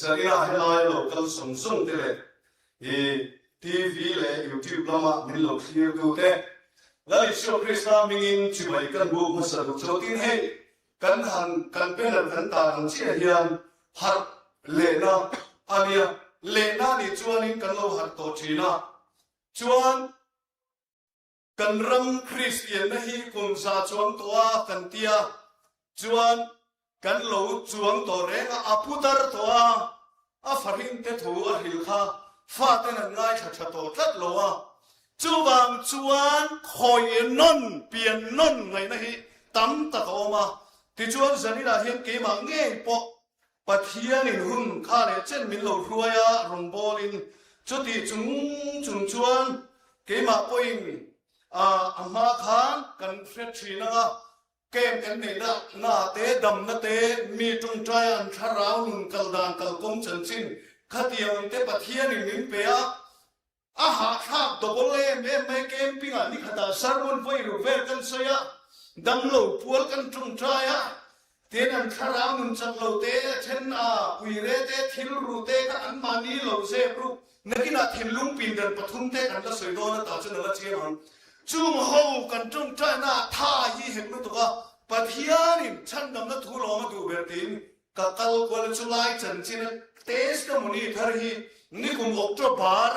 Zarina helai lo kal zawng zawng te leh i TV leh YouTube lama min lo thlir tu te Lal Isua Krista hmingin chibai kan buk hmasa duh cho tin hei kan han kan banner kan tar ang chiah hian harh lehna a nia lehna nih chuanin kan lo harh tawh thin a chuan Kan ram Kristianna hi kum za chuang tawh a kan tia chuan kan lo chuang tawh reng a, a putar tawh a, a fahrin te thu a hril kha faten an ngaithla tha tawh tlat lo a, chuvang chuan khawi nawn pian nawn ngaihna hi tam tak a awm a, tichuan zaninah hian keimah ngei pawh Pathianin hun kha leh chen min lo hruai a, rawngbawlin chuti chung chung chuan keimah pawhin a hma khan kan hre thin ang a, camp kan neihna na te, damna te, mi tawngtaia an thlarau nun kal dan kalkawng chanchin khatiang te Pathianin min pe a, A hahthlak double em em mai camping ah nikhatah sermon vawi ruk vel kan sawi a, damlo pual kan tawngtai a, tin an thlarau nun chak lo te, a then a uire te, thil ru te kha an mahni lo zep ruk, nakinah thinlung pindan pathum te kan la sawi dawn a tah chuan a la chiang ang. Chung ho kan tawngtai na ah tha hi hek lutuk a, Pathianin chhandamna thu lawm a duh ber tiin Ka kal kual chu lai chanchin a testimony thar hi nikum October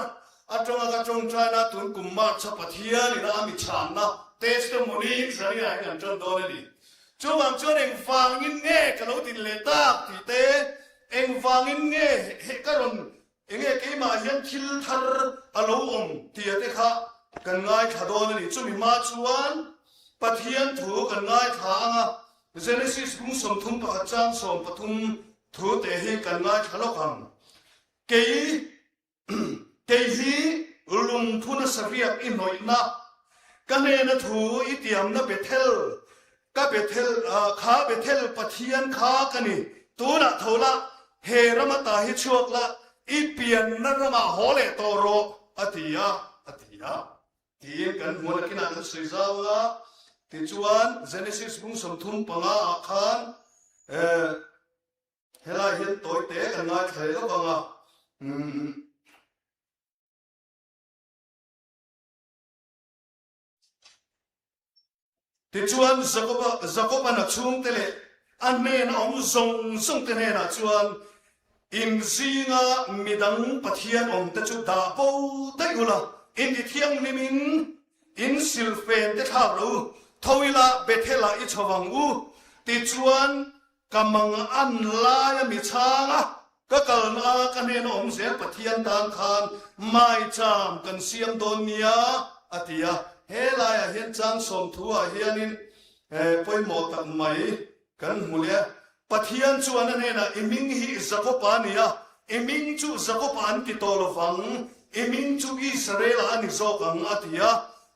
atanga ka tawngtaina tun kum March a Pathian ina a mi chhanna testimony in Zania hian an tan dawn a ni. Chuvang chuan engvangin nge ka lo din leh tak tih te, engvangin nge he ka rawn Enge keimah hian thil thar a lo awm tia te kha kan ngaithla dawn a ni. Chumi hma chuan Pathian thu kan ngaithla ang a, Genesis bung 31 chang 13 thu te hi kan ngaithla lawk ang. Kei kei hi lungthu nasa riak i hnawihna, ka hnena thu i tiamna Bethel Ka Bethel, kha Bethel Pathian kha ka ni. Tunah tho la, he ram ata hi chhuak la, i pianna ramah haw leh tawh rawh, a ti a, a ti a. Tiin kan hmuh nakinah kan sawi zau ang a. Tichuan, Genesis bung 35 ah khan, helai hian tawi te kan ngaithla leh lawk ang a. Tichuan, Jakoba, Jakoba'n a chhungte leh a hnena awm zawng zawngte hnenah chuan, In zinga midang Pathian awmte chu dah bo daih ula, in ti thianghlimin in silfente thlak lo u, tho ila Bethel-ah i chho ang u. Tichuan, Ka mang an lai a mi chhang a, ka kalna a ka hnena awm zel Pathian tan khan maicham kan siam dawn nia, a ti a. He laiah hian chang sawmthu ah hianin pawimawh tak mai kan hmu leh a. Pathian chuan a hnenah, I hming hi Jakopa a ni a, i hming chu Jakopa an ti tawh lovang, i hming chu Israela a ni zawk ang, a ti a.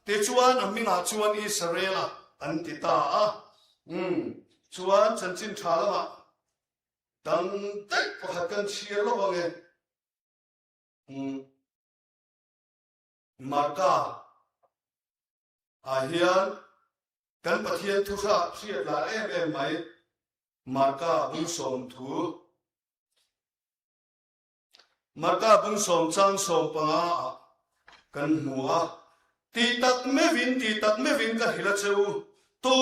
Tichuan a hmingah chuan Israela an ti ta a. Umm. Chuan chanchin tha lamah dang daih pakhat kan chhiar lawk ang e. Umm. Marka ah hian kan Pathian thu hra hriat lar em em mai Marka bung sawm thu Marka bung sawm chang 15 ah kan hmu a, Ti tak meuhin, ti tak meuhin ka hrilh a che u, tu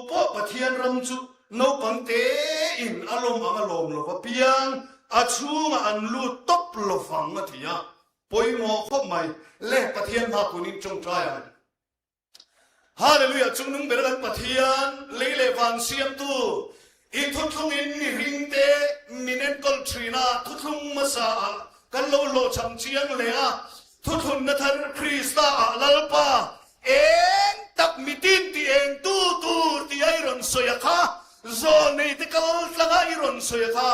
pawh Pathian ram chu naupang tein a lawm ang a lawm lo va piang, a chhungah an lut tawp lo vang a ti a, pawimawh khawp mai le Pathian hma kunin tawngtai ang. Hallelujah Chungnung ber kan Pathian, lei leh van siamtu, i thuthlungin mihringte min enkawl thin a, thuthlung hmasa ah kan lo hlawhchham chiang leh a, thuthlunna thar Krista ah Lalpa eng tak mitin ti eng tu tur ti a i rawn sawi a kha, zawlnei te kal tlang a i rawn sawi a kha,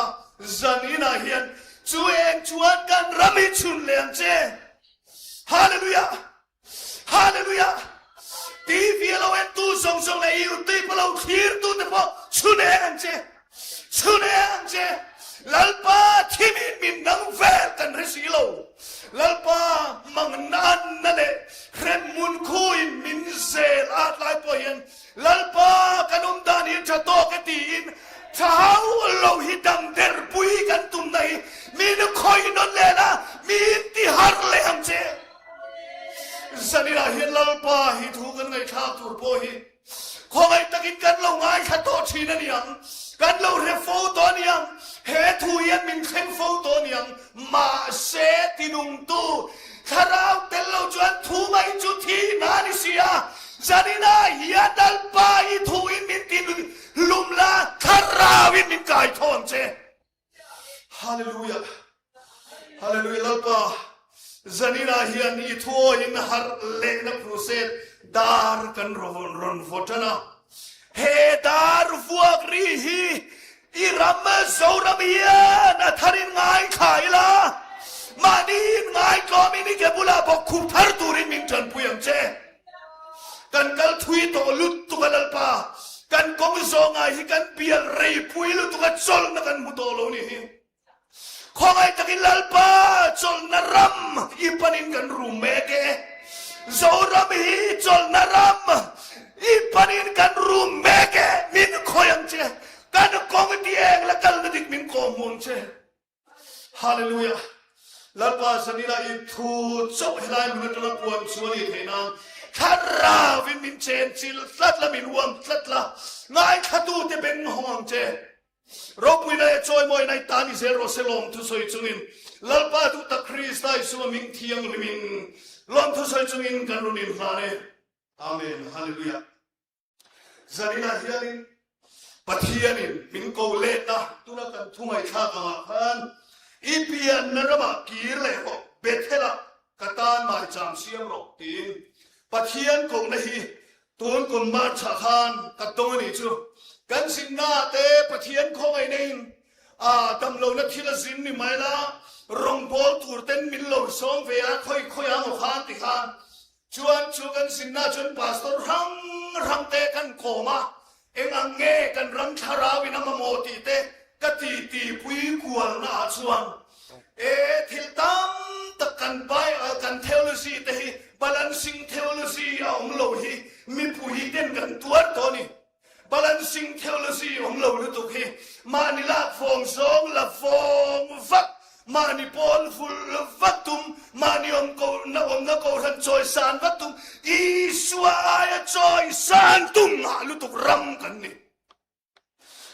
zan inah hian chu eng chuan kan ram hi chhun leh ang che. Hallelujah! Hallelujah! TV a lo entu zawng zawng leh YouTube a lo thlirtu te pawh chhun eng ang che. Chhun eng ang che. Lalpa thimin min dang vel kan hre si lo. Lalpa mangnanna leh hremhmun khuin min zel at lai pawh hian Lalpa kan awm dan hi tha tawk e tiin tha hau lo hi dang derpui kan tumna hi mi. khawih nawn leh la, min ti harh leh ang che. Zaninah hian Lalpa hi thu kan ngaihthlak tur pawh hi khawngaih takin kan lo ngaithla tawh thin a ni ang, kan lo hre fo tawh a ni ang, he thu hian min thleng fo tawh a ni ang. Mahse, tinungtu thlarau tel lo chuan thu mai chu thihna a ni si a, zaninah hian Lalpa i thuin min ti lum la, thlarauin min kai tho ang che. Hallelujah! Hallelujah! Lalpa, zaninah hian i thuawiin harh lehna crusade dar kan rawn vaw tan a. He dar vuak ri hi i ram Zoram hian a tharin ngaithla ila, mahniin ngaitlawmin i ke bulah bawk khup thar turin min tanpui ang che. Kan kal thui tawh lutuk a Lalpa, kan kawng zawnga hi kan bial rei pui lutuk a chawlhna kan hmu tawh lo ni hi. Khawngaih takin Lalpa chawlhna ram i panin kan rum mek e. Zoram hi chawlhna ram i panin kan rum mek e. Min khawi ang che. Kan kawng ti eng la kalna dik min kawhhmu ang che. Hallelujah. Lalpa zanina i thu chauh helai hmun atanga puan chu a nih theih nan Thlarauin min chen chil tlat la, min uam tlat la, ngaithlatute beng hawng ang che. Ropuina e chawimawina i tan i zel rawh se lawmthu sawi chungin Lalpa duh tak Krista Isua ming thianghlimin lawmthu sawi chungin kan rawn inhlan e. Amen. Hallelujah. Zaninah hianin Pathianin min ko let a, tuna kan thu ngaihthlak angah khan i pianna ramah kir leh rawh, Bethel-ah ka tan maicham siam rawh tiin Pathian kohna hi Tun kum March ah khan ka dawng a nih chu. Kan zinna te Pathian khawngaih neiin a damlohna thil a zin ni mai la, rawngbâwl tur ten min lo sawm ve a, khawi khawi ang aw khan ti khan. Chuan chu kan zinna chuan Pastor hrang hrang te kan kawm a, eng ang nge kan ram thlarau in a mamawh tih te ka ti ti pui kualna ah chuan E thil tam tak kan Bible kan theology te hi balancing theology a awm lo hi mipui ten kan tuar tawh a ni. Balancing theology awm lo lutuk hi mahni lak vawng zawng la vawng vak, mahni pawl vul vak tum, mahni awm ko na awmna kohhran chawi san vak tum, Isua aia chawi san tum ngah lutuk ram kan ni.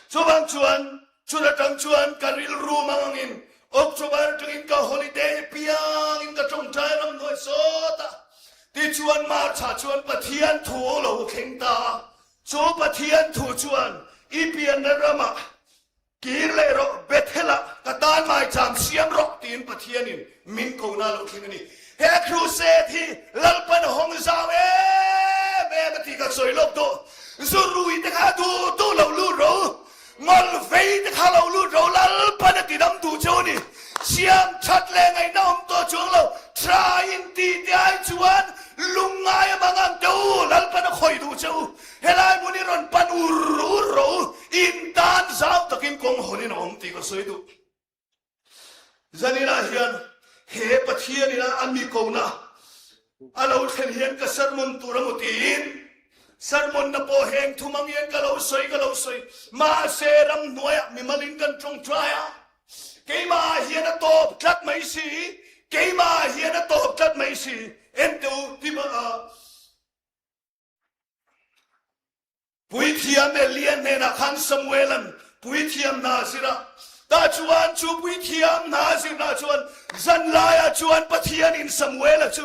Chuvang chuan, chun atang chuan ka rilru mangangin October atangin ka holiday piangin ka tawngtai ram hnuai sawt a. Tichuan March-ah chuan Pathian thu a lo thleng ta a. Chu Pathian thu chuan i pianna ramah kir leh rawh, Bethel-ah ka tan maicham siam rawh tiin Pathianin min kohna a lo thleng a ni. He crusade hi Lalpan a hawng zau em em a tih ka sawi lawk duh. Zu rui te kha duh duh lo lut ro, ngawl vei te kha lo lut ro, Lalpan a ti dam duh cheu a ni. Siam that leh ngaihna awm tawh chuang lo, tha in tih te ai chuan lungngai a mang ang teh u, Lalpan a khawih duh cheu. Helai hmun hi rawn pan ur ur ro, in tan zau takin kawng hawn in a awm tih ka sawi duh. Zaninah hian he Pathian ina a mi kona a lo thlen hian ka sermon tur emaw tiin sermon na pawh heng thum ang hian ka lo sawi ka lo sawi mahse ramhnuaiah mimalin kan tawngtai a keimah hian a tawp tlat mai si keimah hian a tawp tlat mai si enteh u tima Puithiam Elia hnenah khan Samuela'n puithiam hna a zir a. Tah chuan chu puithiam hna a zirna chuan zanlaiah chuan Pathianin Samuela chu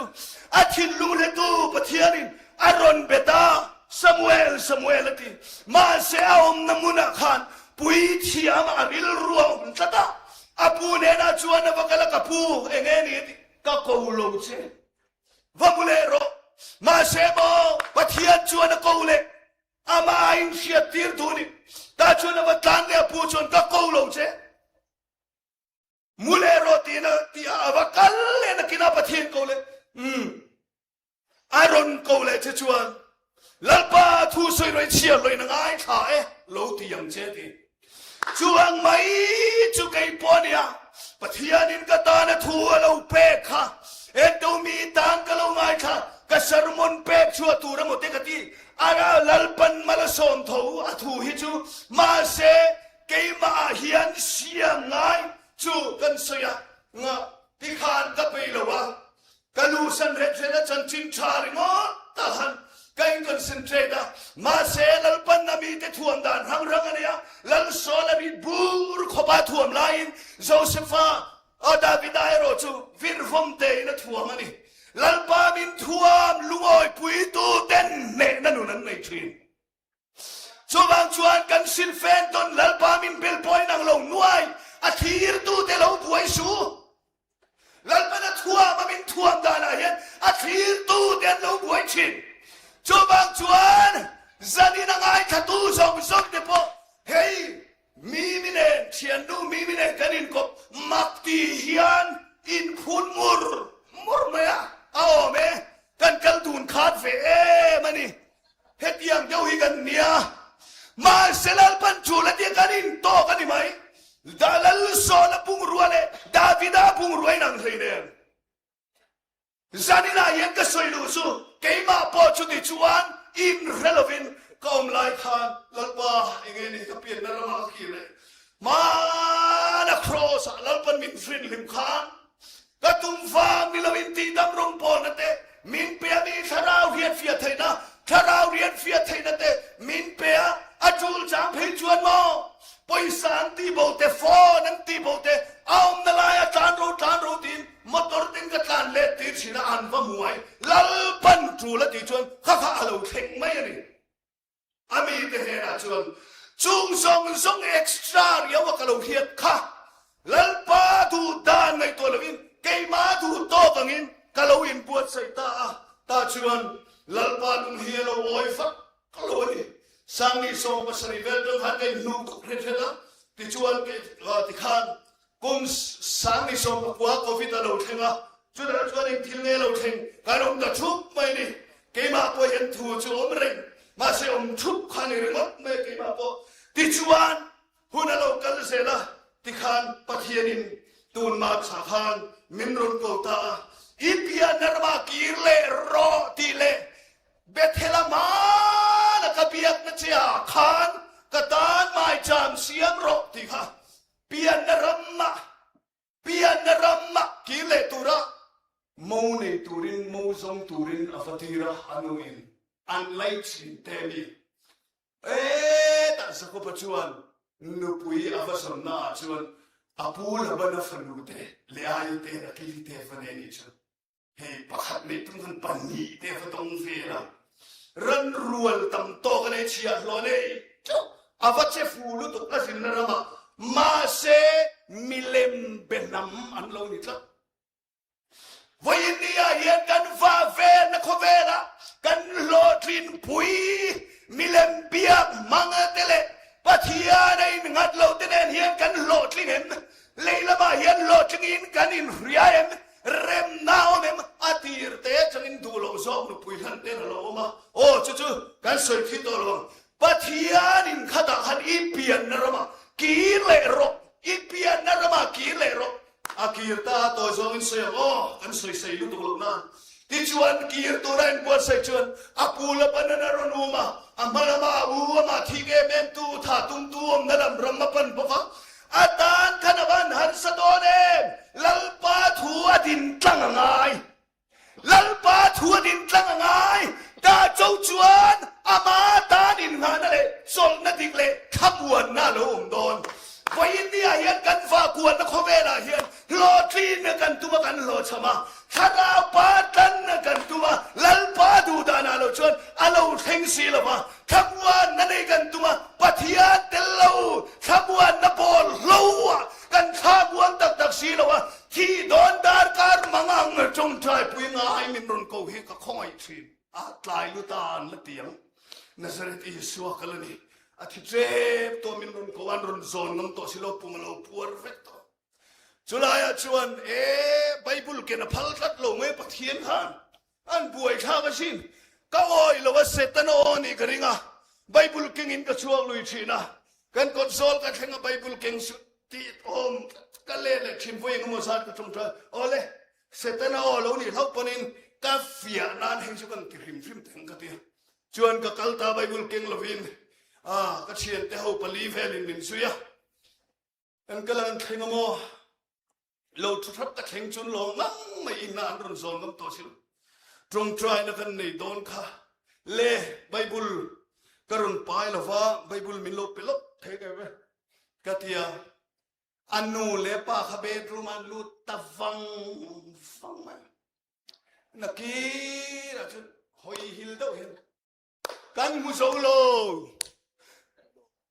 a thinlung hretu Pathianin a rawn bet a, Samuel, Samuel a ti. Mahse a awmna hmunah khan puithiam a rilru a awm tlat a. A pu hnenah chuan a va kal a, Ka pu, eng nge ni a ti? Ka ko lo che. Va hmu leh rawh. Mahse maw Pathian chuan a ko leh amah a inhriat tir duh ni. Tah chuan a va tlan leh a pu chuan ka ko lo che. Mu leh rawh tiin a ti a, a va kal leh nakin a Pathian ko leh. Umm. A rawn ko leh che chuan Lalpa thu sawi rawih chhiar loin a ngaithla e lo ti ang che ti. Chuang mai chu kei pawh a nia, Pathianin ka tana thu a lo pek kha, ento mi tan ka lo ngaithla, ka sermon pek chhuah tur emaw te ka ti, a Lalpan mal a sawm tho a thu hi chu, mahse keimah ah hian siam ngai chu kan sawi a. Nga tikhan ka pei lo a, ka luhsan ret ret a chanchin tha ringawt ta khan ka in concentrate a, mahse Lalpan a mite thuam dan hrang hrang a nei a, Lalsawla mit bur khawpa thuam laiin Josepha a Davida erawh chu virvawm tein a thuam a ni. Lalpa min thuam lungawi puitu ten hnehna nun an nei thin. Chuvang chuan kan silfen tawn Lalpa min bel pawh inang lo nuai a thlirtute lo buai su. Lalpan a thuam a min thuam danah hian a thlirtute an lo buai thin. Chuvang chuan zanin a ngaithlatu zawng zawng te pawh hei Mimi nen, thiannu Mimi nen kan inkawp mak ti hian inphun mur mur mai a, a awm e, kan kal dun khat ve em a ni. Hetiang deuh hi kan nia. Mahse Lalpan tul a tia kan intawk a ni mai. Lalsawla bungrua leh Davida bungrua inang hlei nen. Zaninah hian ka sawi luh chu keimah pawh chuti chuan inhre lovin ka awm lai khan Lalpa enge ni ka pianna ramah ka kir leh hmana Kraws ah Lalpan min hrinhlim khan ka tum vang ni loin tihdam rawng pawlna te min pe a mi thlarau rian fiah theihna thlarau rian fiah theihna te min pe a a tul chang phei chuan maw pawisa an tih bo te phone an tih bo te a awmna laia tlan ro tlan ro tiin Motor tin ka tlan let tir thin a, an va muai Lalpan tul a tih chuan kha kha a lo thleng mai a ni. A mite hnenah chuan chung zawng zawng extra riau a ka lo hriat kha Lalpa duh dan ngaihtuah lovin keimah duh tawk angin ka lo inbuatsaih ta a, tah chuan Lalpa lung hi a lo awi fak lo a ni. Sangni 70 vel tang khan ka inhnu tuk hret hret a, tichuan tikhan Kum 19 Covid a lo thleng a, chutah chuan eng thil nge lo thleng kan awm ta thup mai ni. Keimah pawh hian thu chu awm reng, mahse awm thup kha ni ringawt mai keimah pawh. Tichuan hun a lo kal zel a, tikhan Pathianin tun March ah khan min rawn ko ta a, I pianna ramah kir leh rawh tih leh Bethel a hmana ka biakna che ah khan ka tan maicham siam rawh tih kha Pianna ramah, pianna ramah kir leh tura mo nei turin, mo zawng turin a va tir a, a nuin an lei thin te mi. Hetah Jakoba chuan nupui a va zawnna ah chuan a pu Labana fanu te, Leai te, Rakeli te va nei nih chu. Hei pakhat neih tum khan pahnih te va tawng vel a, ran rual tam tawk a nei chhiahhlawh a nei teuh, a va che fu lutuk a zinna ramah, mahse milem be hnam an lo ni tlat. Vawiin ni ah hian kan va velna khawvelah kan hlawhtlin pui milem biak hmanga te leh Pathian a innghat lo te nen hian kan hlawhtling em? Lei lamah hian hlawhtlingin kan inhria em? Remna awm em? A tir te atangin duh loh zawk nupui hlan ten a lo awm a, aw chu chu kan sawi thli tawh lo ang. Pathian in khatah khan i pianna ramah kir leh rawh, i pianna ramah kir leh rawh. A kir ta a tawi zawngin sawi ang aw, kan sawi sei lutuk loh nan. Tichuan kir tura inbuatsaih chuan a pu Labanan a rawn um a, a hma lama a u amah thik em em tu tha tumtu awmna lam ram a pan bawk a, A tan khan a van harsa dawn em? Lalpa thu a din tlang a ngai. Lalpa thu a din tlang a ngai. Ta cho chuan ama tan innghahna leh chawlhna dik leh thlamuanna a lo awm dawn. Vawiin ni ah hian kan vahkualna khawvelah hian hlawhtlinna kan tum a kan hlawhchham a, thlarau pa tlanna kan tum a, Lalpa duhdanah lo chuan a lo thleng si lo va, Thlamuanna nei kan tum a, Pathian tel lo thlamuanna pawl hlo ah kan thlamuan tak tak si lo a, thih dawn darkar mangang tawngtai pui ngai min rawn ko hi ka khawngaih thin a, tlai luta an la ti ang. Nazareth Isua kal a ni, a thi tep tawh min rawn ko a, an rawn zawn ngam tawh si lo, pum a lo puar vek tawh. Chulaiah chuan e Bible ken a phal tlat lo mai Pathian khan an buai thlak asin. Ka awi lo a Setana aw nih ka ring a, Bible kengin ka chhuak lui thin a, kan kawt zawl ka thleng a Bible keng suh tih awm ka let leh thin vawi engemaw zat ka tawng tawh awle Setana aw lo nih hlauh pawnin ka fiah nan hei chu kan ti hrim hrim teng ka ti a. Chuan ka kal ta Bible keng lovin a ka thiante ho pali velin min zui a. Kan kal ang thleng a maw? Lo thu thap ka thleng chun lawng ngang mai in na an rawn zawn ngam tawh si lo. Tawngtaina kan nei dawn kha le Bible ka rawn pai lova Bible min lo pe lawk thei ka ve ka tia a nu le pa kha bedroom an lut ta vang vang mai nakir ah cun hoi hil deuh hin Kan hmu zo lo.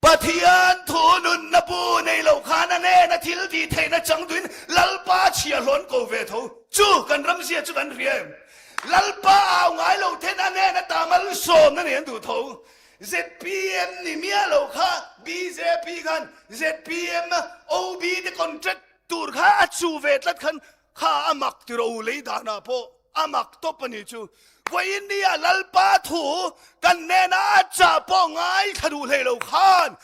Pathian thu nunna bu nei lo khan a nena thil tih theihna chang duin Lalpa chhia hlawn ko ve tho. Chu kan ramzia chu kan hria em? Lalpa au ngai lo then a nena ta malsawmna nei an duh tho. ZPM ni miah lo kha bjp khan ZPM OB te contract tur kha a chu ve tlat khan Kha a mak ti ro lei danah pawh a mak tawp a ni chu. Vawiin nia Lalpa thu kan hnena a chah pawh ngaithla duh hlei lo khan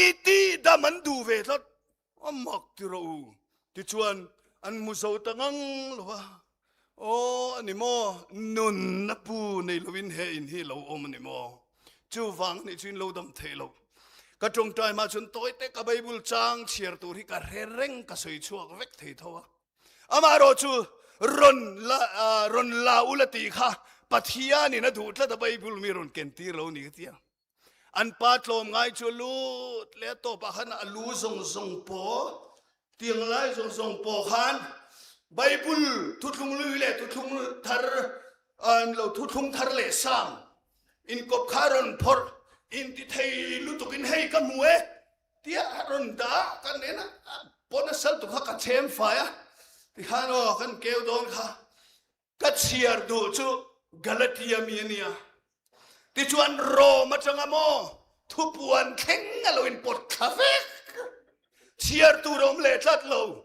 i tih dam an duh ve tlat. A mak ti ro u. Tichuan an hmu zo ta ngang lo a. Aw a ni maw, nunna pu nei loin he in hi lo awm a ni maw? Chuvang nih chu in lo dam theih lo. Ka tawngtai hma chuan tawi te ka Bible chang chhiar tur hi ka hre reng ka sawi chhuak vek thei tho a. Amaherawh chu rawn la rawn la ula tih kha Pathianin a duh tlat a Bible mi rawn ken tir lo ni ka tia. An pa tlawm ngai chu lut leh a tawpah khan a lu zawng zawng pawh tiang lai zawng zawng pawh khan Bible thuthlung lui leh thuthlung thar an lo thuthlung thar leh sang inkawp kha rawn phawrh inti thei lutukin hei ka hmu e tia a rawn dah ka nen a pawn a sal tu kha ka chhem fai a tikhan aw kan keu dawn kha Ka chhiar duh chu Galatia mi a nia. Tichuan Rome atanga maw thupuan thleng a lo inpawt thla vek. Chhiar tur a awm leh tlat lo.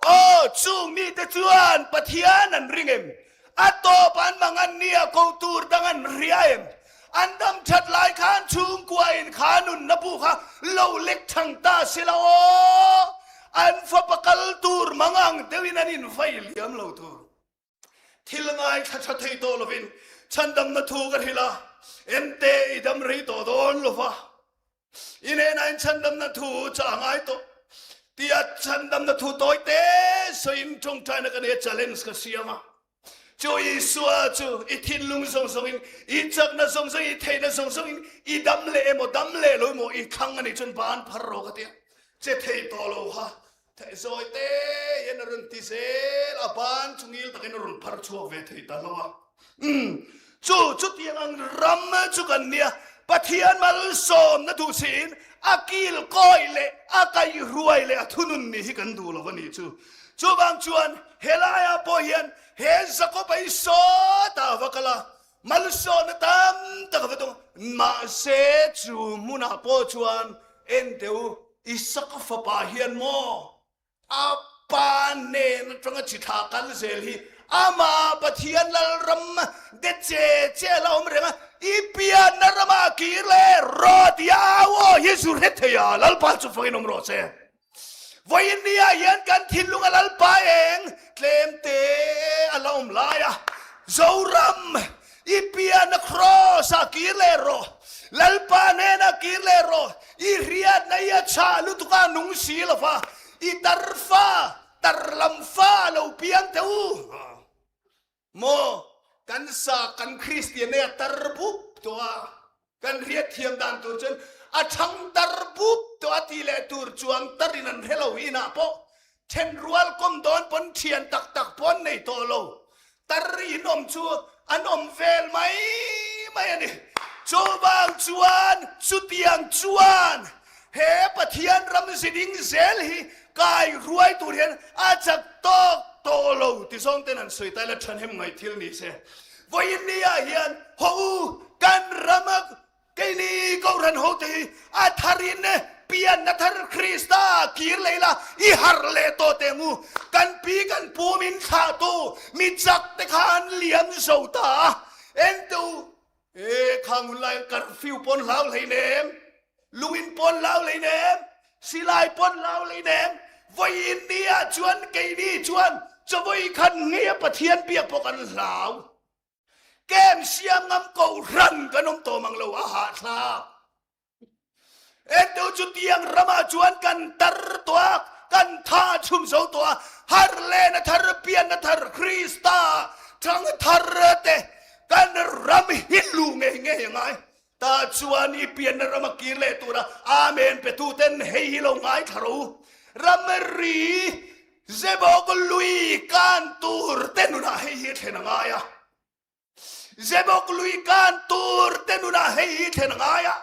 Aw, chung mite chuan Pathian an ring em? A tawp an mang an nia ko tur dang an hria em? An dam that lai khan chhungkua in kha nunna bu kha lo lek thang ta se la aw, an fapa kal tur mang ang deuhin an invai liam lo tur. Thil ngaithla tha thei tawh lovin chhandamna thu ka hrilh a, ente i dam rei tawh dawn lova, i hnenah in chhandamna thu chah a ngai tawh tia chhandamna thu tawi te sawiin tawngtaina ka nei a, challenge ka siam a. Chu Isua chu i thinlung zawng zawngin, i chakna zawng zawngin, i theihna zawng zawngin i dam leh emaw dam leh lo emaw i thlang a nih chuan ban phar rawh ka ti a, che thei tawh lo kha Zawi te hian a rawn ti zel a, ban chu ngil takin a rawn phar chhuak ve thei ta lo a. Umm, chu chutiang ang ram chu kan nia, Pathian malsawmna duh siin a kil kawi leh a kaihruai leh a thunun nih hi kan duh lo a nih chu. Chuvang chuan helaiah pawh hian he Jakob-a hi sawtah a va kal a, malsawmna tam tak a va dawng a, mahse chu hmunah pawh chuan en teh u, Isaka fapa hian maw a pa nen atanga chi thla kal zel hi amah Pathian Lalram de che che a la awm reng a, i pianna ramah kir leh rawh tia au aw hi zu hre thei a, Lalpa chu fangin awm rawh se. Vawiin ni ah hian kan thinlung a Lalpa eng tlem te a la awm lai a, Zoram I pian a cross ah kir leh rawh, Lalpa hnenah kir leh rawh, i hriatna i a chhah lutuk a nung si lo va, i tar fa, tar lam fa a lo piang teh u. Maw, kan sa kan Kristian nei a tar bup tawh a, Kan hriatthiam dan tur chuan a chhang tar bup tawh a ti leh tur chuang tarin an hre lo inah pawh then rual kawm dawn pawn thian tak tak pawh an nei tawh lo. Tar in awm chu an awm vel mai mai a ni. Chuvang chuan chutiang chuan he Pathian ram ziding zel hi kai ruai tur hian a chak tawk tawh lo ti zawng ten an sawi ta ila thahnem ngaih thil ni se. Vawiin ni ah hian haw u kan ram a keini Kohhran hote hi a thar in pianna thar Krista kir leh ila i harh leh tawh teh ang u. Kan pi kan pu min thlah tu mi chak te kha an liam zo ta a, ente u e khang hun lai curfew pawn hlau hlei nem, lungin pawn hlau hlei nem, silai pawn hlau hlei nem, vawiin ni ah chuan keini chuan chawei khan ngei a Pathian biak pawh kan hlau. Kem siam ngam kohhran kan awm tawh mang lo a hahthlak. Ento chutiang ramah chuan kan tar tawh a. Kan tha a chhum zo tawh a, har lehna thar, pianna thar, Krista thang thar te kan ram hi luh ngei ngei a ngai. Ta chuan i pianna ram a kir leh tura Amen petu ten hei hi lo ngaithla ro. Ramri Zebawk lui kan tur te nunah hei hi a thlen a ngai a. Zebawk lui kan tur te nunah hei hi thlen a ngai a.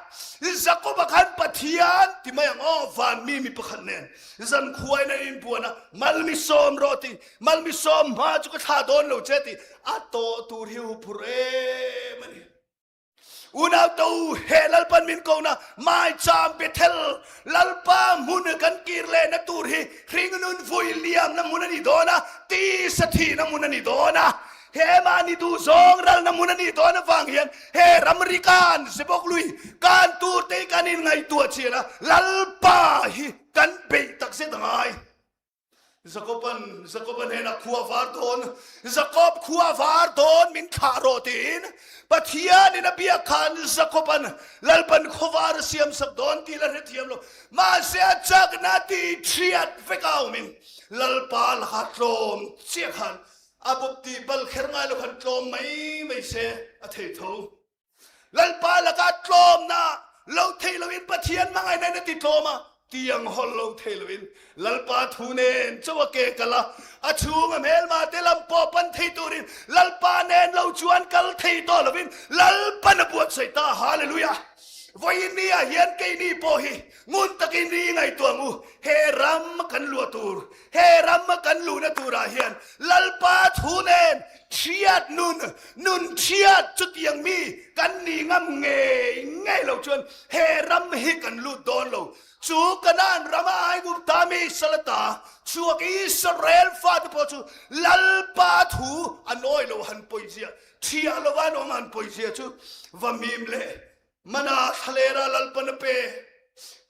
Jakoba khan Pathian ti mai ang aw, van mi mi pakhat nen zan khuain an inbuan a, Malmisawm rawh ti, Malmisawm hma chu ka thlah dawn lo che ti a tawh tur hi huphurh em a ni. Unau to he Lalpan min ko na maicham Bethel Lalpa hmun kan kir leh na tur hi hringnun vui liam na hmun a ni dawn a, tisa thi na hmun a ni dawn a, he mahni duh zawng ral na hmun a nih dawn avang hian he ramri kan Zebok lui kan tur te hi kan inngaihtuah chian a, Lalpa hi kan beih takzet a ngai. Jakoban Jakoba hnenah khua var dawn, Jakob khua var dawn min thlah rawh tiin Pathianin a biak khan Jakoban Lalpan khuavar a siam sak dawn tih la hrethiam lo. Mahse a chakna tih thiat vek a awmin Lalpa laka tlawm chiah khan a bawp tih bal kher ngai lo khan tlawm mai mai se a thei tho. Lalpa lakah tlawmna lo thei loin Pathian hmangaihna in a ti tlawm a, tiang holh lo thei loin Lalpa thu nen chaw a ke kal a, a chhung a hmelma te lam pawh pan thei turin Lalpa nen lo chuan kal thei tawh loin Lalpan a buatsaih ta. Hallelujah! Vawiin ni ah hian keini pawh hi ngun takin i ngaihtuah ang u, he ram kan luah tur, he ram kan luhna turah hian Lalpa thu nen Thiat nun, nun thiat chutiang mi kan ni ngam ngei ngei lo chuan he ram hi kan lut dawn lo. Chu Kanaan rama Aigupta mi Salata chhuak Israel fate pawh chu Lalpa thu a nawi lo han pawizia, thiah lova an awm han pawizia chu va mim leh Mana thlalera Lalpan a pe.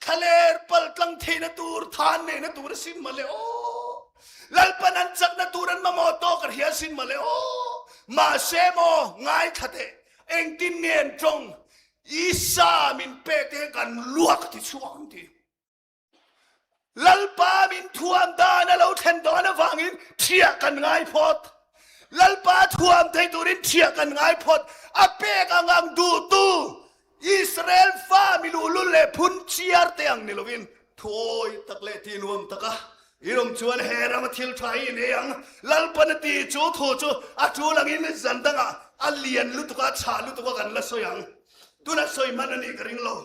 Thlaler pal tlang theihna tur, than neihna tur a sin male aw. Lalpan an chakna tur an mamawh tawk a hria sin male aw. Mahse maw ngaithla teh, engtin nge an tawng? Isa min pek te hian kan luak ti chhuak an ti. Lalpa min thuam dan a lo thlen dawn avangin thiah kan ngai phawt. Lalpa thuam thei turin thiah kan ngai phawt. A pek ang ang duhtu Israel fa mi luhlul leh phun chiar te ang ni lovin thuawi tak leh ti nuam taka i awm chuan he rama thil tha hi i nei ang. Lalpan a ti chu thu chu a tul angin zan dangah a lian lutuk a, a chhah lutuk a kan la sawi ang. Tunah sawi hman a nih ka ring lo.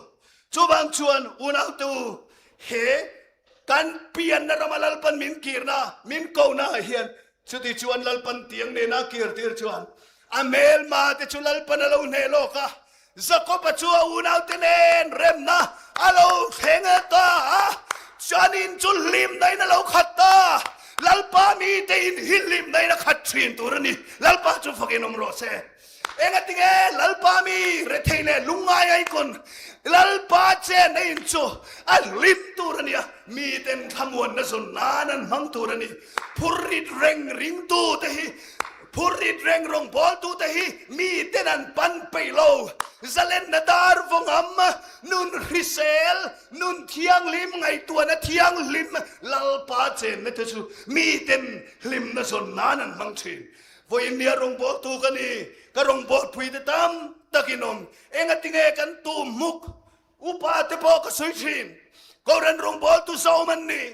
Chuvang chuan unaute u, he kan pianna rama Lalpan min kirna, min kohna ah hian chuti chuan Lalpan tiang nena kir tir chuan a hmelma te chu Lalpan a lo hneh lawk a, Jakob-a chu a unaute nen remna a lo thleng ta a, chuanin chu hlimna in a lo khat ta. Lalpa mite in hi hlimna in a khat thin tur a ni. Lalpa chu fakin awm rawh se. Engatinge Lalpa mi rethei leh lungngai aikawn Lalpa chen a in chu a hlim tur a nia, miten thlamuanna zawn nan an hmang tur a ni. Phurrit reng ringtute hi, phurrit reng rawngbawltute hi miten an pan peih lo. Zalenna dar vawngam, nun hrisel, nun thianghlim, ngaihtuahna thianghlim Lalpa chenna te chu miten hlimna zawn nan an hmang thin. Vawiin nia rawngbawltu ka ni, ka rawngbawlpui te tam takin awm. Engatinge kan tum hmuk? Upa te pawh ka sawi thin. Kohhran rawngbawltu zawm an ni.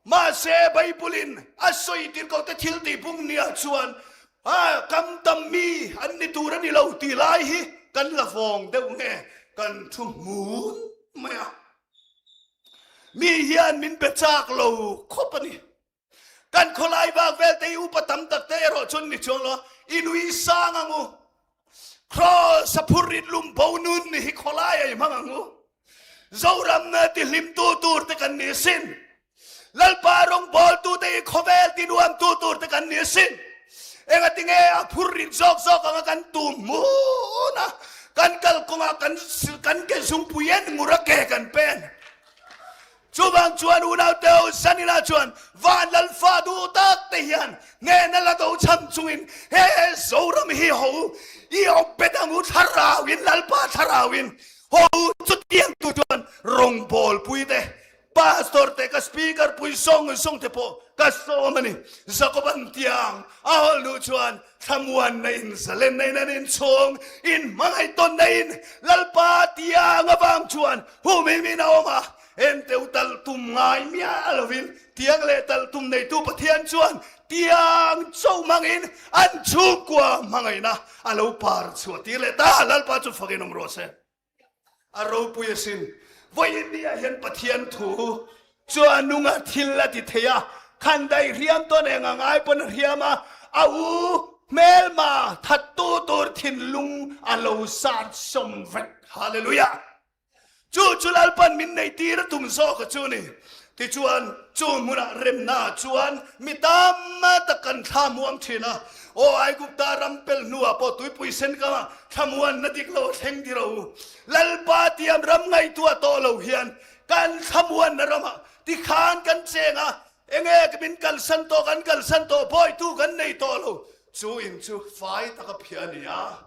Mahse Bible-in a sawi tir ko te thil tih bung nia chuan a kam tam mi an ni tur a ni lo tih lai hi kan la vawng deuh nge kan thu hmun mai a. Mi hian min be chak lo khawp a ni. Kan khawlai vak vel te hi upa tam tak te erawh chuan ni chuang lo a, i nui sang ang u. Kraws a phur rit lum bo nun ni hi khawlai a i hmang ang u. Zoram na ti hlim tu tur te kan ni sin. Lalpa rawngbawl tu te hi khawvel ti nuam tu tur te kan ni sin. Engatinge a phur rit zawk zawk anga kan tum hmun a, kan kalkawngah kan kan ke zungpui en ngur a ke kan pen. Chuvang chuan unauteu Zanila chuan van lalfa duh tak te hian hnehna la do cham chungin he Zoram hi ho i awp bet ang u thlarauin Lalpa thlarauin ho chutiang tu chuan rawngbawlpui te. Pastor te ka speaker pui zawng zawng te pawh ka sawm a ni. Jakoban tiang a hawl hnu chuan thlamuanna in zalenna in an inchhung in hmangaih tawnna in Lalpa tiang avang chuan humhim in a awm a. Enteu talh tum ngai miah lovin tiang leh talh tum neitu Pathian chuan tiang cho hmangin an chhungkua hmangaihna a lo par chhuah tir leh ta. Lalpa chu fakin awm rawh se. A ropui asin. Vawiin ni ah hian Pathian thu chu a nung a, thil a ti thei a, khan daih hriam tawn eng a ngai pawn a hriam a, a u hmelma thattu tur thinlung a lo sat sawm vek. Hallelujah! Chu chu Lalpan min neih tir a tum zawk a chu ni. Tichuan, chu hmunah remna chuan mi tam tak kan thlamuang thin a. Aw Aigupta ram pel hnuah pawh tuipui sen kangah thlamuanna dik lo a thleng ti ro. Lalpa tiam ram ngaihtuah tawh lo hian kan thlamuanna ramah tikhan kan cheng a, enge min kalsan tawh kan kalsan tawh bawitu kan nei tawh lo. Chu in chu fai taka phiah a ni a.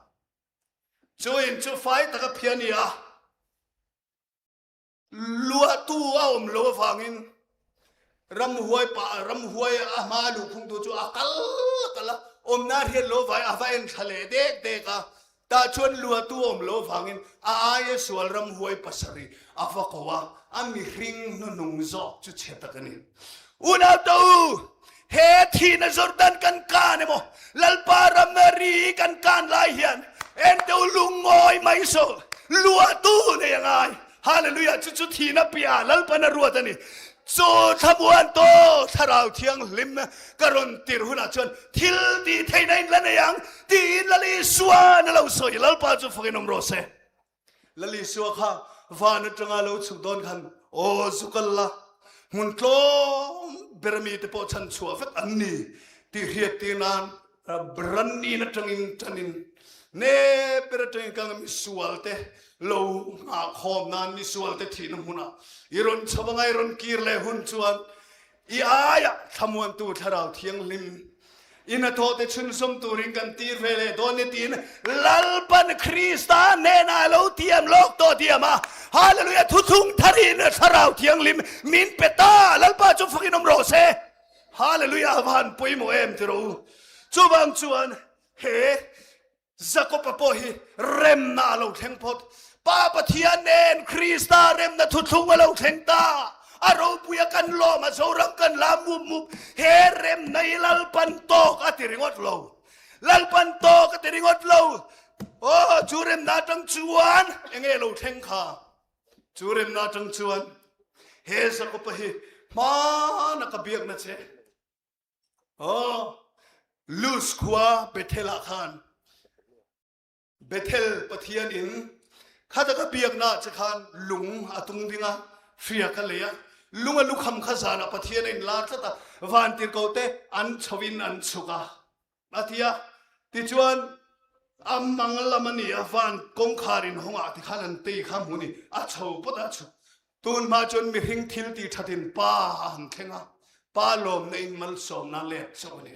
Chu in chu fai taka phiah a ni a. Luahtu a awm lo avangin ramhuai pa ramhuai a hma luhphungtu chu a kal a kal a, awmna hriat lo avangin a va en thla leh dek dek a. Tah chuan luahtu a awm lo avangin a aia sual ramhuai pasarih a va ko a, a mihring hnuhnung zawk chu chhe tak a ni. Unau te u, he thihna Jordan kan kan emaw, Lalpa ram ri kan kan lai hian ente u lungngawi mai suh, luahtu nei a ngai. Hallelujah! Chu chu thihna piah Lalpan a ruat a ni. Chu thlamuan tawh Thlarau Thianghlim ka rawn tir hunah chuan thil tih theihna in la nei ang tiin Lal Isua'n a lo sawi. Lalpa chu fakin awm rawh se. Lal Isua kha van atanga lo chhuk dawn khan, Aw zu kal la, hmun tlawm ber mite pawh chhan chhuah vek an ni tih hriat tir nan Rannin atangin tanin ne ber atangin ka misual te lo nghahkhawm nan misual te thihna hmunah i rawn chho anga i rawn kir leh hun chuan i aiah thlamuantu Thlarau Thianghlim i hnathawh te chhunzawm turin kan tir ve leh dawn ni tiin Lalpan Krista hnenah a lo tiam lawk tawh diam a. Hallelujah! Thuthung tharin Thlarau Thianghlim min pe ta! Lalpa chu fakin awm rawh se! Hallelujah a van pawimawh em ti rawh u. Chuvang chuan he Jakob-a pawh hi remna a lo thleng phawt. Pa Pathian nen Krista remna thuthlung a lo thleng ta. A ropuia kan lawm a, Zoram kan la mup mup. He remna hi Lalpan tawk a ti ringawt lo. Lalpan tawk a ti ringawt lo. Aw, chu remna atang chuan enge lo thleng kha? Chu remna atang chuan he Jakob-a hi hmana ka biakna che. Aw, Luz khua Bethel-ah khan Bethel Pathian in khata ka biakna che khan lung a tung ding a, hria ka lei a. Lung a lukham kha zanah Pathian a inlar tlat a, vantirhkoh te an chho in an chhuk a. A ti a, tichuan a mang lam a ni a, van kawngkhar in hawngah tikhan an tei kha hmu ni, a chho pawt a chhuk. Tun hma chuan mihring thil ti thatin pa a han thleng a, pa lawmna in malsawmna let chauh a ni.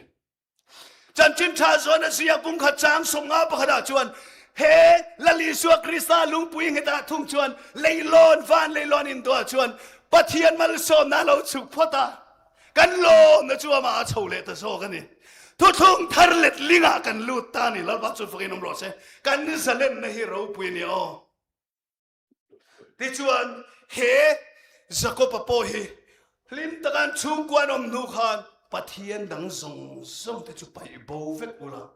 Chanchin tha zawn a ziak pumkhat chang 50 pakhatah chuan he Lal Isua Krista lungpui nghetah thung chuan leilawn van leilawn induah chuan Pathian malsawmna a lo chhuk phawt a, Kan lawmna chu amah a chho leh ta zawk a ni. Thuthlung thar let lingah kan lut ta a ni. Lalpa chu fakin awm rawh se. Kan zalenna hi ropui a ni aw. Tichuan he Jakob-a pawh hi hlim taka an chhungkua an awm hnu khan Pathian dang zawng zawng te chu paih bo vek ula.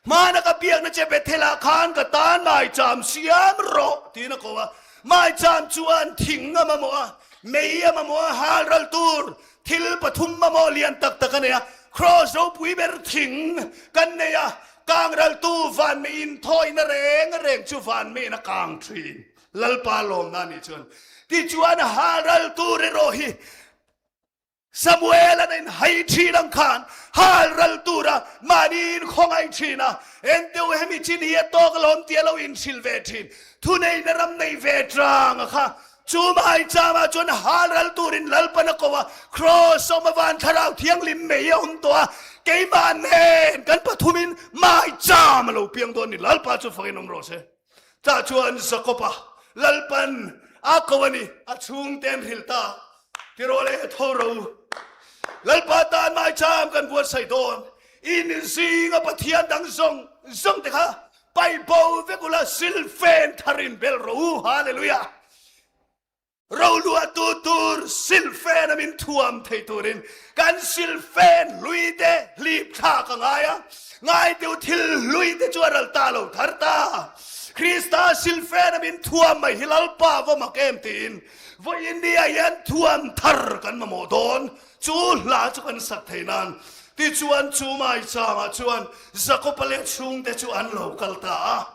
Hmana ka biakna che Bethel-ah khan ka tan maicham siam rawh, tiin a ko a. Maicham chuan thing a mamawh a, mei a mamawh a, hal ral tur thil pathum mamawh lian tak tak a nei a. Kraws ropui ber thing kan nei a, kang raltu van meiin thawina reng reng chu van meiin a kang thin. Lalpa lawmna nih chuan tichuan hal ral tur erawh hi Samuel an in hai thin ang khan hal ral tura mahni in khawngaih thin a, enteu hemi chin hi a tawk alawm tia lo in hrilh ve thin, thuneihna ram nei ve tang a kha. Chu mai changah chuan hal ral turin Lalpan a ko a, Kraws awm a van thlarau thianghlim mei a awm tawh a, keimah nen kan pathumin mai cham a lo piang dawn ni, Lalpa chu fakin awm rawh se. Tah chuan Jakob-a Lalpan a ko a ni, a chhungte an hrilh ta. Tiraw le tho ro u. Lalpa tan maicham kan buatsaih dawn. In zinga Pathian dang zawng zawng te kha paih bo vek ula silfen thar in bel rawh u. Hallelujah! Roluahtu tur silfen a min thuam thei turin kan silfen hlui te hlip thlak a ngai a, ngai deuh thil hlui te chu a ral ta lo thar ta. Krista silfen a min thuam mai hi Lalpa va mak em tiin vawiin ni ah hian thuam thar kan mamawh dawn. Chu hla chu kan sak thei nan. Tichuan chu maichangah chuan Jakoba leh chhungte chu an lo kal ta a.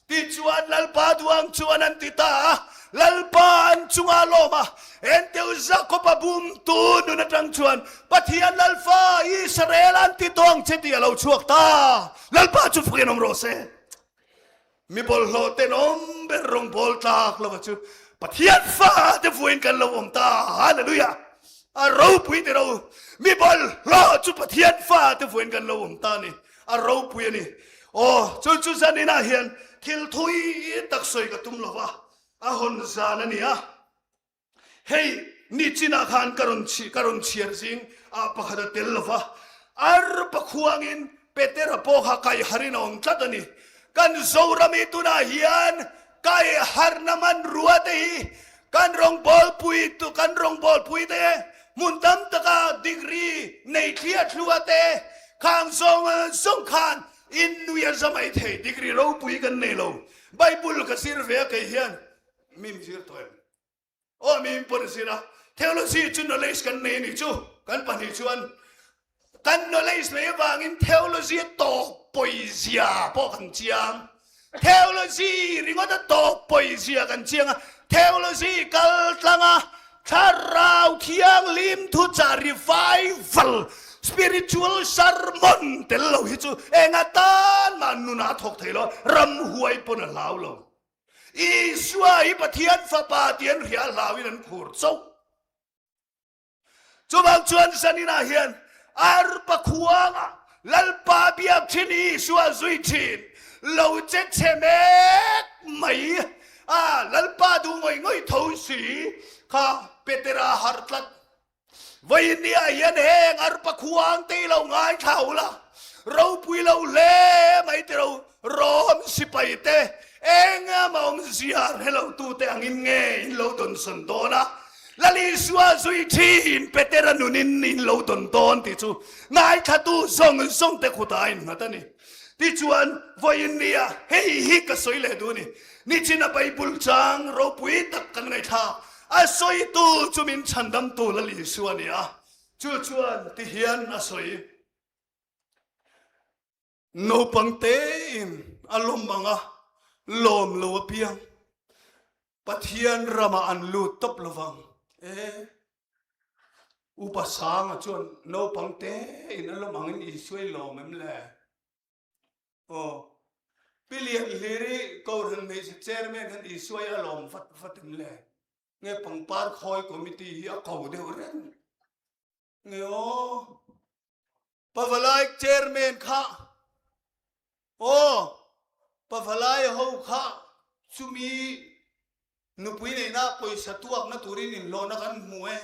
Tichuan Lalpa duang chuan an ti ta a, Lalpa an chungah lawm a, enteu Jakoba bumtu nun atang chuan Pathian Lalfa Israel an ti tawng che tih a lo chhuak ta. Lalpa chu fukin awm rawh se. Mi bawlhhlawh tenawm ber rawngbawl tlak lova chu Pathian fa te vuain kan lo awm ta. Hallelujah! A ropui ti ro. Mi bawlhhlawh chu Pathian fa te vuain kan lo awm ta a ni. A ropui a ni. Aw, chu chu zan inah hian thil thui tak sawi ka tum lo va, a hawn zan a ni a. Hei, nichinah khan ka rawn ka rawn chhiar zing ah pakhat a tel lo va, arpa khuangin Petera pawh kha kaihharin a awm tlat a ni. Kan Zoram hi tunah hian kaiharna hmanrua te hi kan rawngbawlpui kan rawngbawlpui te hmun tam taka degree nei thliah thlua te khang zawng zawng khan in nui a za mai thei degree ropui kan nei lo. Bible ka zir ve a kei hian mim zir tawh em? Aw mi in pawn a zir a, theology chu knowledge kan nei a nih chu, kan pahnih chuan kan knowledge nei avangin theology a tawk pawizia pawh kan chiang. Theology ringawt a tawk pawizia kan chiang a, theology kal tlang a thlarau thianghlim thuchah revival spiritual sermon tel lo hi chu enga tan mah nunah a thawk thei lo, ramhuai pawn a hlau lo. Isua hi Pathian Fapa tih an hria hlauin an khur chauh. Chuvang chuan zaninah hian arpa khuanga Lalpa biak thin Isua zui thin lo che chhe mek mai a, Lalpa duh ngawih ngawih tho si kha Petera harh tlat. Vawinia hian heng arpa khuang te i lo ngaithla u la, ropui lo hle mai ti ro, Rom sipai te engemaw awmzia hre lo tu te angin nge in lo dawnsawn dawn a, Lal Isua zui thin Petera nunin in lo dawn dawn tih chu ngaithlatu zawng zawng te khutah a innghat a ni. Tichuan, vawinia hei hi ka sawi leh duh a ni, nichina Bible chang ropui tak kan ngaihthlak, A sawitu chu min chhandamtu Lal Isua a ni a, chu chuan ti hian a sawi. Naupang tein a lawm ang a, lawm lo apiang Pathian ramah an lut tawp lovang. E, Upa Sanga chuan naupang tein a lawm angin Isua i lawm em le? Aw, Pi Lian Hliri Kohhran Hmeichhe Chairman hian Isua hi a lawm vat vat em le? Nge pangpar khawi committee hi a ko deuh reng? Nge aw, Pavalai Chairman kha aw, Pavalai ho kha chumi nupui neihna pawisa tuakna turin inhlawhna kan hmu e.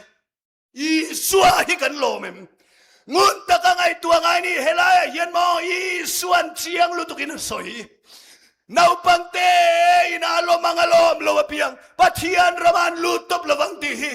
Isua hi kan lawm em? Ngun taka ngaihtuah ngai ni helaiah hian maw Isuan chiang lutukin a sawi. Naupang te ina lawm ang a lawm lo apiang Pathian rama an lut tawp lovang tih hi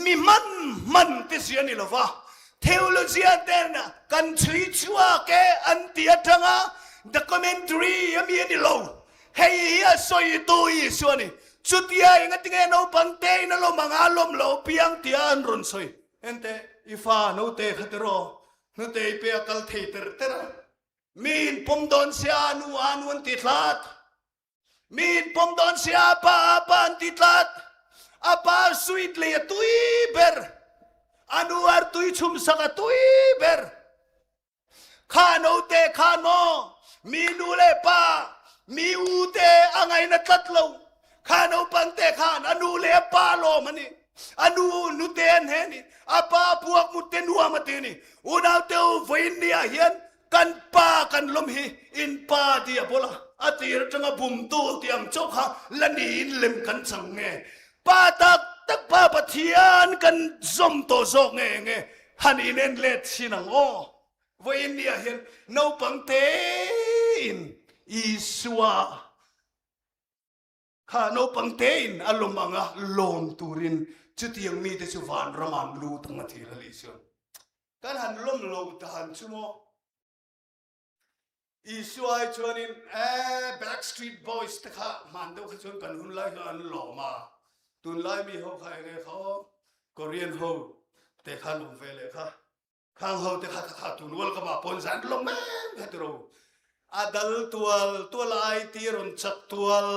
mi hman hman te zia ni lova theologian ten kan chhui chhuak e an ti atanga documentary ami a ni lo. Hei hi a sawitu Isua a ni. Chutia engatinge naupang te in a lawm ang a lawm lo piang tia an rawn sawi. Ente, i fa naute kha tiraw, hnute i pe a kal thei ter ter a. Mi in pawm dawn sia a nu a nu an ti tlat. Mi in pawm dawn sia a pa a pa an ti tlat. A pa sweet lei a tui ber. A nu artui chhum sak a tui ber. Kha note kha maw mi nu le pa mi u te a ngaina tlat lo. Kha naupang te khan a nu le a pa lawm a ni. A nu nute an he ni. A pa puak mut te nuam a ti ni. Unau te u vawiin ni ah hian kan pa kan lawm hi in pa ti a bawlh a. A tir atanga bumtu ti ang chauh kha la niin lem kan chang nge. Pa tak. tak Pa Pathian kan zawm tawh zawk nge nge han inen let thin ang aw. Vawiin ni ah hian naupang tein Isua kha naupang tein a lawm ang a, lawm turin chutiang mite chu vanram ah an lut ang a ti Lal Isuan. Kan han lawm lo dan chu maw? Isua ai chuanin eh Backstreet Boys te kha hman deuh kha chuan kan hun lai kha an lawm a, tunlai mi ho kha enge kha aw Korean ho te kha an awm ve leh kha, khang ho te kha kha tun World Cup ah pawn zan lawm em kha tiro. A dal tual tual a IT rawn chak tual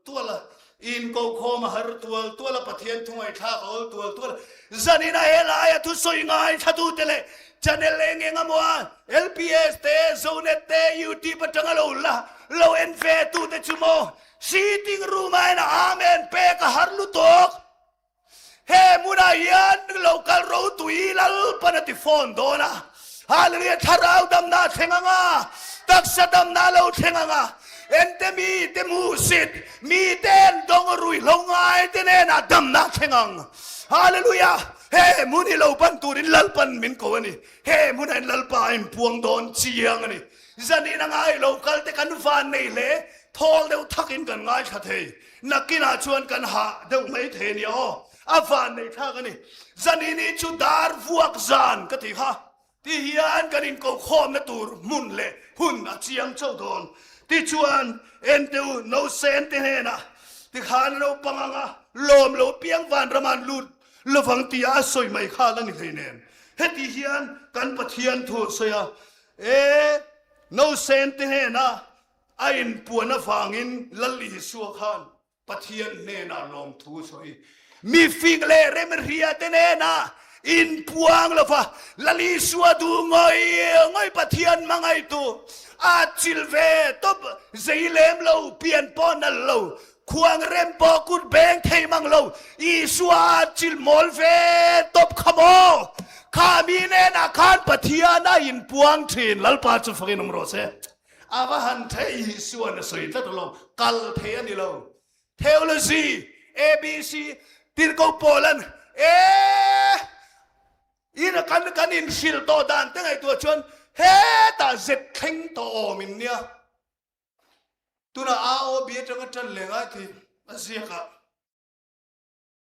tual a, in kokhawm a har tual tual a, Pathian thu ngaihthlak a awl tual tual a, zanin a helai a thusawi ngaithlatute leh channel eng eng emaw a LPS te, Zonet te, YouTube atanga lo la lo en ve tute chu maw sitting room ah hian Amen pek a har lutuk. He hmunah hian lo kal rotui Lalpan a ti fawn dawn a. Hallelujah! Thlarau damna a thleng ang a, taksa damna a lo thleng ang a. Ente mi te hmuhsit, mi ten dawng rui hlo ngai te hnenah damna a thleng ang. Hallelujah! He hmun hi lo ban turin Lalpan min ko a ni. He hmunah hian Lalpa a inpuang dawn chiang a ni. Zanin a ngai lo kal te kan van nei hle, thawl deuh thakin kan ngaithla thei. Nakinah chuan kan hah deuh mai thei a nia aw, a van nei thlak a ni. Zanini chu dar vuak zan ka ti kha, ti hian kan inkokhawmna tur hmun leh hun a chiang chauh dawn. Tichuan, enteu Nosen te hnenah tikhan naupang anga lawm lo piang vanram an lut lovang tia a sawi mai kha la ni hleinem. Heti hian kan Pathian thu a sawi a, E Nosen te hnenah A inpuan avangin Lal Isua khan Pathian hnenah lawmthu a sawi. Mi fing leh remhria te hnenah inpuang lova Lal Isua duh ngawih ngawih Pathian hmangaihtu a chil ve tawp zei lem lo, pian pawh nal lo, khuang rem pawh kut beng thei mang lo, Isua a chil mawl ve tawp kha maw? Kha mi hnenah khan Pathian a inpuang thin. Lalpa chu fakin awm rawh se. A va han thei Isuan a sawi tlat alawm, kal thei a ni lo. Theology, ABC, Tirhkoh Paulan e in a kan kan inhrilh tawh dan te ngaihtuah chuan hetah zet thleng tawh awm in nia. Tunah AOB atanga tan leh ngai thi a ziak ah.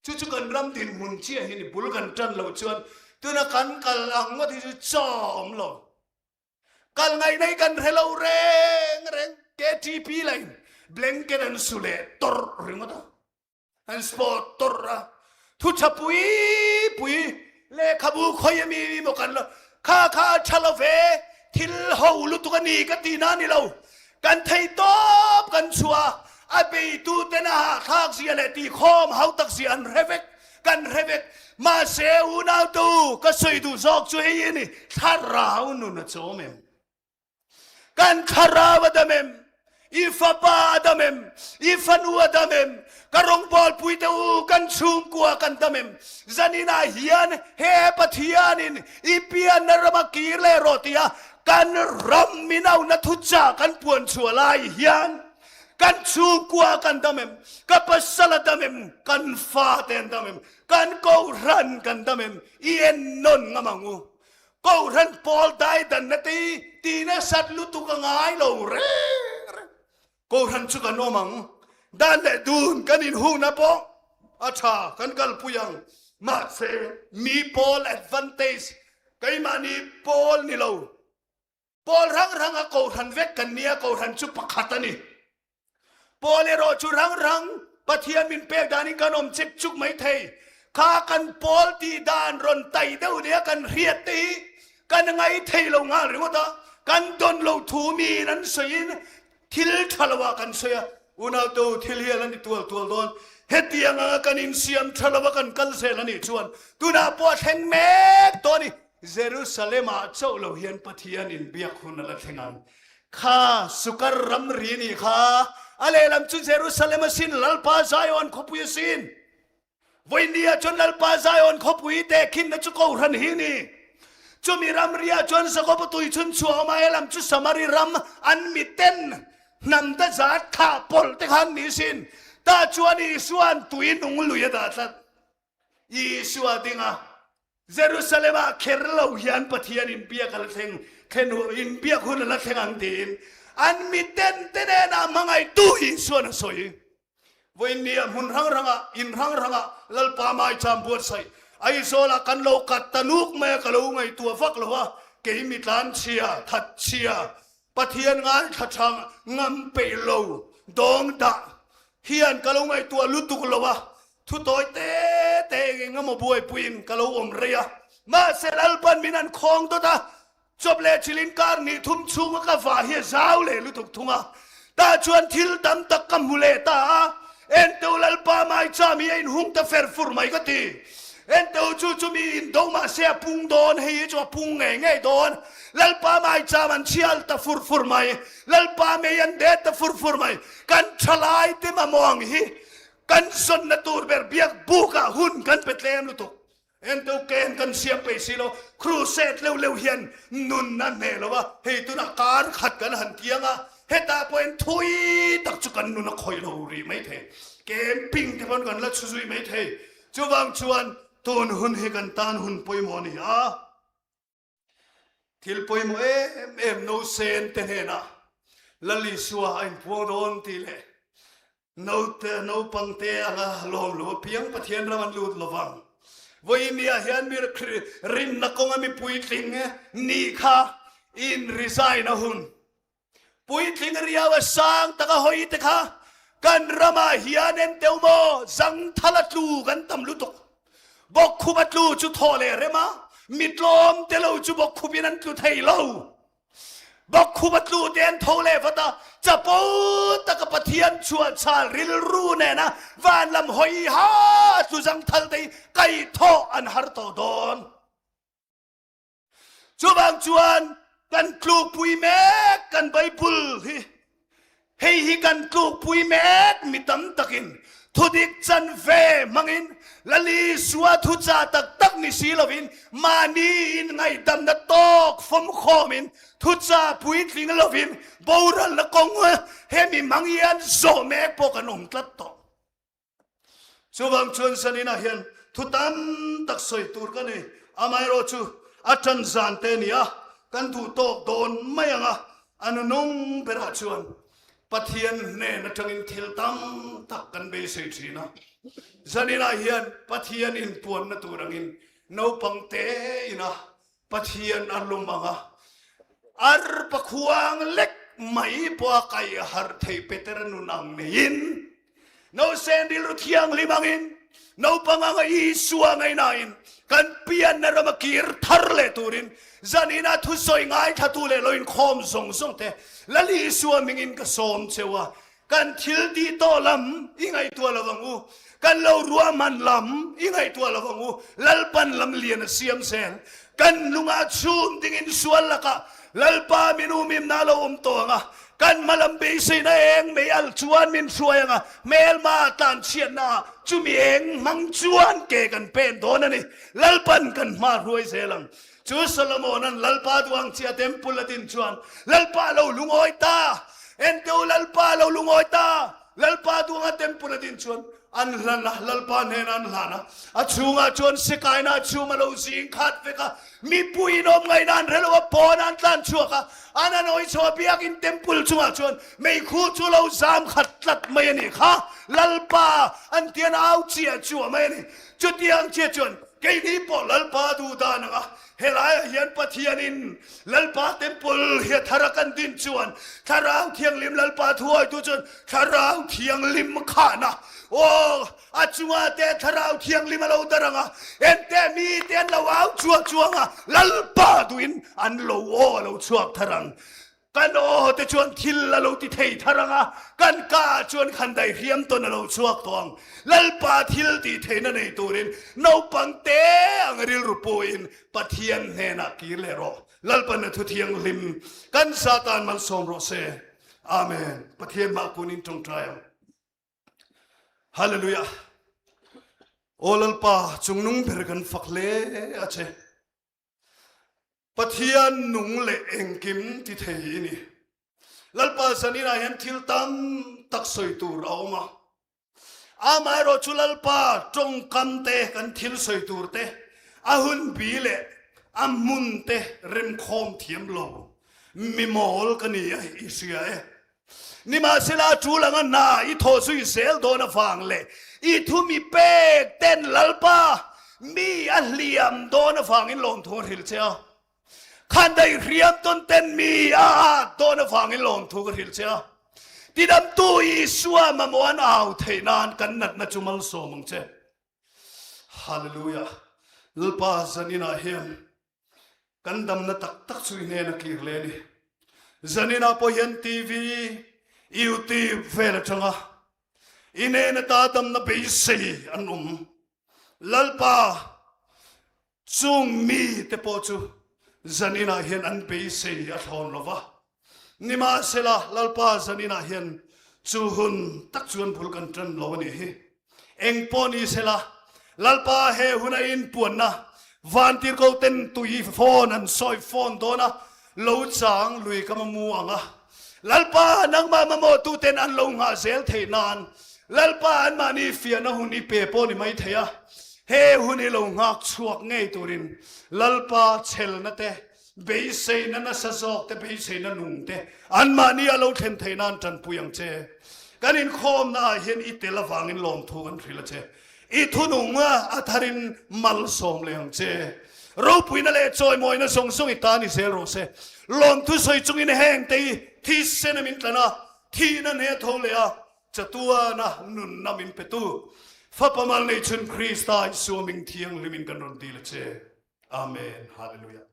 Chu chu kan ram dinhmun chiah hi ni bul kan tan loh chuan tuna kan kal ang ngawt hi chu chaw awm lo. Kal ngaih nei kan hre lo reng reng KTP lain blanket an su leh tawrh ringawt a, an sport tawrh a, thu tha pui pui lehkhabu khawi ami emaw kan lo kha kha a tha lo ve thil ho lutuk a ni ka ti na ni lo kan thei tawp kan chhuah a beitu ten a hahthlak zia leh tihkhawm hau tak zia an hre vek Kan hre vek. Mahse unautu ka sawi duh zawk chu hei a ni, thlarau nun a chawm em? Kan thlarau a dam em? I fapa a dam em? I fanu a dam em? Ka rawngbawlpui te u, kan chhungkua kan dam em? Zaninah hian he Pathianin i pianna rama kir leh rawh tia kan ram minauna thuchah kan puan chhuah lai hian Kan chhungkua kan dam em? Ka pasal a dam em? Kan fate an dam em? Kan kohhran kan dam em? I en nawn ngam ang u. Kohhran pawl daidanna te hi ti nasat lutuk a ngai lo reng reng. Kohhran chu kan awm ang. Dan leh dun kan inhungna pawh a tha kan kalpui ang. Mahse, mi pawl advantage keimahni pawl ni lo. Pawl rang rang a kohhran vek kan nia, kohhran chu pakhat a ni. Pawl erawh chu rang rang Pathian min pek danin kan awm chek chuk mai thei. Kha kan pawl tih dan rawn tai deuh nia kan hriat te hi kan ngai thei lo nghal ringawt a, kan dawn lo thu miin an sawiin thil tha lo ah kan sawi a, unau te u thil hi a la ni tual tual dawn. Hetiang anga kan insiam tha lo a kan kal zel a nih chuan tunah pawh a thleng mek tawh a ni. Jerusalem-ah chauh lo hian Pathian in biak hun a la thleng ang. Kha Sukar ramri nih kha a lehlam chu Jerusalem a sin, Lalpa Zion khawpui a sin. Vawiini ah chuan Lalpa Zion khawpui tehkhinna chu Kohhran hi ni. Chumi ramri ah chuan Jakob-a tui chhun chhuah awm a, helam chu Samari ram an miten hnam da zat thlah pawlh te khan ni sin. Tah chuan Isua'n tui nung lui a dah tlat. Isua dinga Jerusalem-ah kher lo hian Pathian inbiak a la thleng, thlen inbiak hun a la thleng ang tiin an miten te hnenah hmangaihtu Isuan a sawi. Vawiin nia hmun hrang hrangah, in hrang hrangah Lalpa maicham buatsaih Aizawlah kan lo kat ta nuk mai a, ka lo ngaihtuah vak lo a, kei mi tlanchhia, thatchhia, Pathian ngaithla tha ngam peih lo dawng dah hian ka lo ngaihtuah lutuk lo a, thu tawi te te eng eng emaw buaipuiin ka lo awm rei a, mahse Lalpan min an khawng dawt a, chawp leh chilin kar ni thum chhunga ka vah hi a zau leh lutuk thung a, tah chuan thil tam tak ka hmu leh ta a, Enteu Lalpa maicham hi a inhung ta fer fur mai ka ti. Enteu chu chumi indo mahse a pung dawn, hei hi chu a pung ngei ngei dawn. Lalpa maicham an chhial ta fur fur mai, Lalpa mei an det ta fur fur mai. Kan thalai te mamawh ang hi kan zawnna tur ber biak bukah hun kan pe tlem lutuk. Enteu ken kan siam peih si lo, crusade leuh leuh hian nun a hneh lo a, hei tunah kar khat kan han tiang a, hetah pawhin thui tak chu kan nun a khawih lo rih mai thei, camping te pawn kan la chhu zui mai thei, chuvang chuan tun hun hi kan tan hun pawimawh a ni a. Thil pawimawh em em Nosen te hnenah Lal Isua a inpuang dawn tih leh naute naupang te anga lawm lo apiang Pathian ram an lut lovang. Vawinia hian mi rinna kawnga mi puitling nih kha in resign a hun. Puitling riau a sang taka hawi te kha kan ramah hian en teu maw zangthal a tlu kan tam lutuk. Bawkkhup a tlu chu thawh leh rem a, mi tlawm te lo chu bawkkhup in an tlu thei lo. Bawkkhup a tlu te an tho leh vat a, chapo taka Pathian chhuahchhal rilru nena van lam hawi ha a tlu zangthal te hi kaihthawh an har tawh dawn. Chuvang chuan kan tlukpui mek kan Bible hi hei hi kan tlukpui mek mi tam takin thudik chanve hmangin Lal Isua thuchah tak tak ni si lovin mahni in ngaihdamna tawk fawmkhawmin thuchah puitling lovin boralna kawng hemi hmang hian zawh mek pawh kan awm tlat tawh. Chuvang chuan zaninah hian thu tam tak sawi tur ka nei. Amaherawh chu a ṭan zan te a ni a, kan duh tawk dawn mai ang a, a nunung berah chuan Pathian hnen aṭangin thil tam tak kan beisei ṭhin a. Zaninah hian Pathian inpuanna tur angin naupang te ina Pathian a lum ang a, arpa khuang lek mai pawh a kai harh thei Petera nun ang neiin, nausen rilru thianghlim angin, naupang anga Isua ngaihnain kan pianna rama kir thar leh turin zanina thusawi ngaithlatu leh lo inkhawm zawng zawng te Lal Isua mingin ka sawm cheu a, Kan thil tih tawh lam i ngaihtuah lo ang u. Kan lo ruahman lam i ngaihtuah lo ang u. Lalpan lam lian a siam zel. Kan lungah chhum dingin sual lakah Lalpa min umimna a lo awm tawh ang a. Kan hmalam beiseina eng mei al chuan min hruai ang a. Hmelma tlanchhiatna ah chumi eng hmang chuan ke kan pen dawn a ni. Lalpan kan hma hruai zel ang. Chu Solomona'n Lalpa duang chia temple a din chuan, Lalpa lo lungawi ta! Enteu Lalpa lo lungawi ta! Lalpa duanga temple a din chuan an hlan a, Lalpa hnenah an hlan a. A chhungah chuan sikaina chhum a lo zing khat vek a, mipui inawm ngaihna an hre lo a, pawn an tlan chhuak a, an an awi chho a, biakin temple chungah chuan meikhu chu lo zam khat tlat mai a nih kha, Lalpa an tian au chiah chuah mai a ni. Chutiang chiah chuan Keini pawh Lalpa duh dan anga helaiah hian Pathianin Lalpa Temple hi a thar a kan din chuan Thlarau Thianghlim Lalpa thuawitu chuan Thlarau Thianghlim khahna aw a chunga te Thlarau Thianghlim a lo dar anga enteh mite an lo au chuang chuang a Lalpa duhin an lo aw a lo chhuak thar ang. Kan aw te chuan thil a lo ti thei thar ang a, kan ka ah chuan khan daihriam tawn a lo chhuak tawh ang. Lalpa thil tih theihna nei turin naupang te ang rilru puin Pathian hnenah kir leh rawh. Lalpan a thu thianghlim kan Satan malsawm rawh se. Amen. Pathian mah kunin tawngtai ang. Hallelujah. Aw Lalpa chungnung ber kan fak hle a che. Pathian nung leh engkim ti thei i ni. Lalpa zaninah hian thil tam tak sawi tur a awm a. Amaherawh chu Lalpa tawngkam te, kan thil sawi tur te, a hun bi leh a hmun te remkhawm thiam lo mi mawl ka ni a i hria e. Nimahsela a tul anga hna i thawh zui zel dawn avang leh i thu mi pek ten Lalpa mi a hliam dawn avangin lawmthu a hrilh che a. Khan daih hriam tawn ten mi a at dawn avangin lawmthu ka hrilh che a. Tidamtu Isua mamawh an au theih nan kan natna chu malsawm ang che. Hallelujah! Lalpa zaninah hian kan damna tak tak chu i hnen a kir leh a ni. Zaninah pawh hian TV, YouTube vel atanga i hnen ata damna beisei an awm. Lalpa Chung mite pawh chu zaninah hian an beisei a thlawn lo va. Nimahsela, Lalpa zaninah hian chu hun tak chuan bul kan tan lo a nih hi. Eng pawh ni sela, Lalpa he huna inpuanna vantirhko ten tui fawn an sawi fawn dawn a, lo chang lui ka mamu ang a. Lalpa, nangmah mamawhtu ten an lo nghah zel theih nan Lalpa anmahni fiahna hun i pe pawh ni mai thei a, he hun hi lo nghak chhuak ngei turin Lalpa chhelna te, beiseina nasa zawk te, beiseina nung te anmahni a lo thlen theih nan tanpui ang che. Kan inkhawmna ah hian i tel avangin lawmthu kan hrilh a che. I thunung a tharin malsawm leh ang che. Ropuina leh chawimawina zawng zawng i ta ni zel rawh se. Lawmthu sawi chungin heng te hi thisen a min tlan a, thihna hne a tho leh a, chatuana nunna min petu Fapa mal nei chhun Krista Isua ming thianghlimin kan rawn dil a che. Amen. Hallelujah.